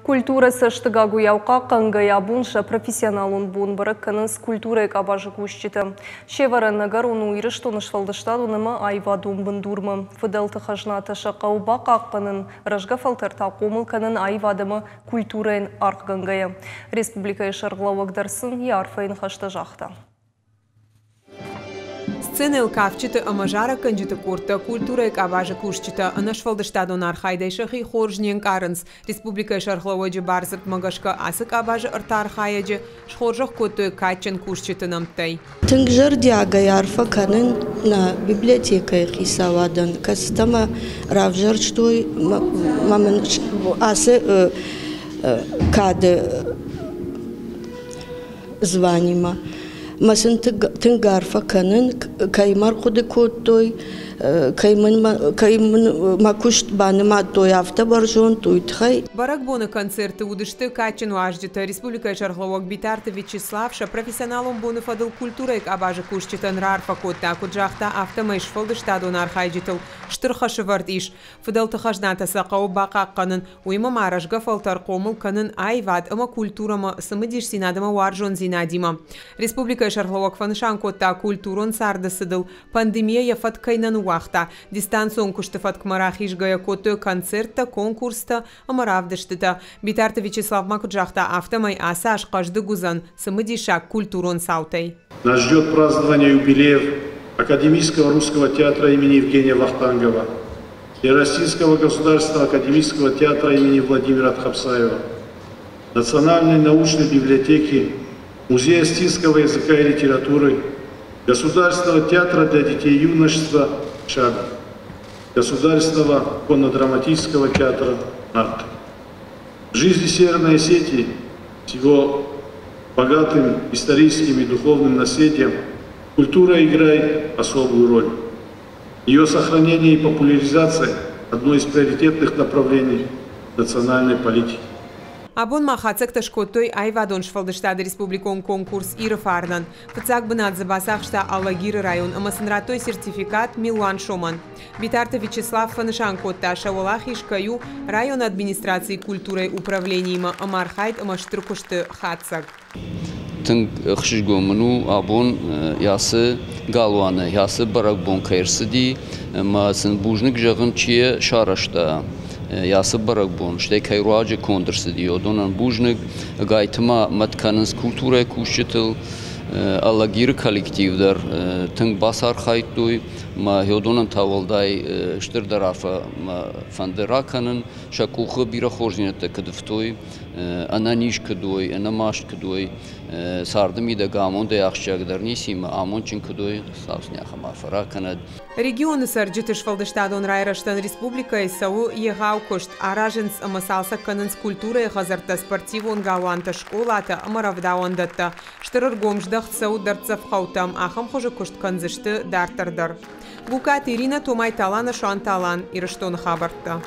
Культурӕ цӕстыгагуыйау хъахъхъӕнгӕйӕ абон сӕ профессионалон бон бӕрӕг кӕнынц культурӕйы къабазы кусджытӕ. Се вӕрӕн ӕгӕрон у Ирыстоны сфӕлдыстадон ӕмӕ аивадон бындурмӕ. Фыдӕлты хӕзнатӕ сӕ хъӕуы бахъахъхъӕнын, рӕзгӕ фӕлтӕр та хъомыл кӕнын аивад ӕмӕ культурӕйӕн аргъгӕнгӕйӕ. Республикӕйы сӕргълӕууӕг дӕр сын йӕ арфӕйы ныхӕстӕ загъта. Сценӕйыл кафджыты ӕмӕ зарӕггӕнджыты къордтӕ, культурӕйы къабазы кусджытӕ ӕнӕсфӕлдыстадон архайдӕй сӕхи хорз не нкъарынц. Республикӕйы сӕргълӕууӕджы бардзырдмӕ гӕсгӕ ацы къабазы ӕртӕ архайӕджы схорзӕх кодтой кадджын кусджыты нӕмттӕй. Тынг зӕрдиагӕй арфӕ кӕнын нӕ библиотекӕйы хицауадӕн, кӕцытӕ мӕ равзӕрстой мӕ мын ацы кады званимӕ. Мӕ сын тынг арфӕ кӕнын, кӕй мӕ ӕрхъуыды кодтой, кӕй мын мӕ куыст банымадтой афтӕ бӕрзонд, уый тыххӕй. Бӕрӕгбоны концерты уыдысты кадджын уазджытӕ. Республикӕйы сӕргълӕууӕг Битарты Вячеслав сӕ профессионалон боны фӕдыл культурӕйы къабазы кусджытӕн раарфӕ кодта. Куыд загъта, афтӕмӕй сфӕлдыстадон архайджытыл стыр хӕсывӕрд ис. Фыдӕлты хӕзнатӕ сӕ хъӕуы бахъахъхъӕнын, уыимӕ ма рӕзгӕ фӕлтӕр хъомыл кӕнын аивад ӕмӕ культурӕмӕ цымыдисдзинад ӕмӕ уарзондзинадимӕ. Республикӕйы сӕргълӕууӕг фӕнысан кодта, культурон царды цыдыл пандемийӕ йӕ фӕд кӕй нӕ ныууагъта. Дистанцион куысты фӕткмӕ рахизгӕйӕ кодтой концерттӕ, конкурстӕ ӕмӕ равдыстытӕ. Битарты Вячеслав ма куыд загъта, афтӕмӕй ацы аз хъӕздыг уыдзӕн цымыдисаг культурон цаутӕй. Нас ждет празднование юбилеев Академического русского театра имени Евгения Вахтангова и Российского государственного академического театра имени Владимира Тхапсаева, Национальной научной библиотеки, Музея осетинского языка и литературы, Государственного театра для детей и юношества «Шаг», Государственного конно-драматического театра «Нарт». В жизни Северной Осетии с его богатым историческим и духовным наследием культура играет особую роль. Ее сохранение и популяризация – одно из приоритетных направлений национальной политики. Абон ма хатдзӕгтӕ скодтой аивадон сфӕлдыстады республикон конкурс Иры фарнӕн. Фыццаг бынат дзы бацахста Алагиры район ӕмӕ сын радтой сертификат милуан сомӕн. Битарты Вячеслав фӕнысан кодта, сӕ уӕлахиз кӕй у районы администрацийы культурӕйы управлениимӕ ӕмархайд ӕмӕ стыр куысты хатдзӕг. Тынг ӕхсызгон мын у, абон ацы галуаны ацы бӕрӕгбон кӕй ӕрцыди ӕмӕ сын бузныг зӕгъын, чи сарӕзта ацы бӕрӕгбон, стӕй кӕй руаджы конд ӕрцыди, уыдонӕн бузныг. Ӕгайтма мӕт кӕнынц культурӕйы кусджытыл. Алагиры коллектив дӕр тынг бацархайдтой ӕмӕ уыдонӕн та уӕлдай стырдӕр арфӕ фӕнды ракӕнын. Сӕ къухы бирӕ хорздзинӕдтӕ куыд ӕфтой, ӕнӕниз куыд уой, ӕнӕмаст куыд уой, царды мидӕг амондӕй ахсджиагдӕр ницы амондджын куыд уой, Хуыцау сын ахӕм арфӕ ракӕнӕд. Регионы цӕрджыты сфӕлдыстадон райрӕзтӕн республикӕйы цӕуы егъау куыст. Аразынц ӕмӕ цалцӕг кӕнынц культурӕйы хӕдзӕрттӕ, спортивон галуантӕ, скъолатӕ ӕмӕ рӕвдауӕндӕттӕ. Стыр ӕргом здӕхт цӕуы дӕрддзӕф хъӕутӕм. Ахӕм хуызы куыст кӕндзысты дарддӕр дӕр. Гукаты Ирина, Томайты Алана, Суанты Алан, Ирыстоны хабӕрттӕ.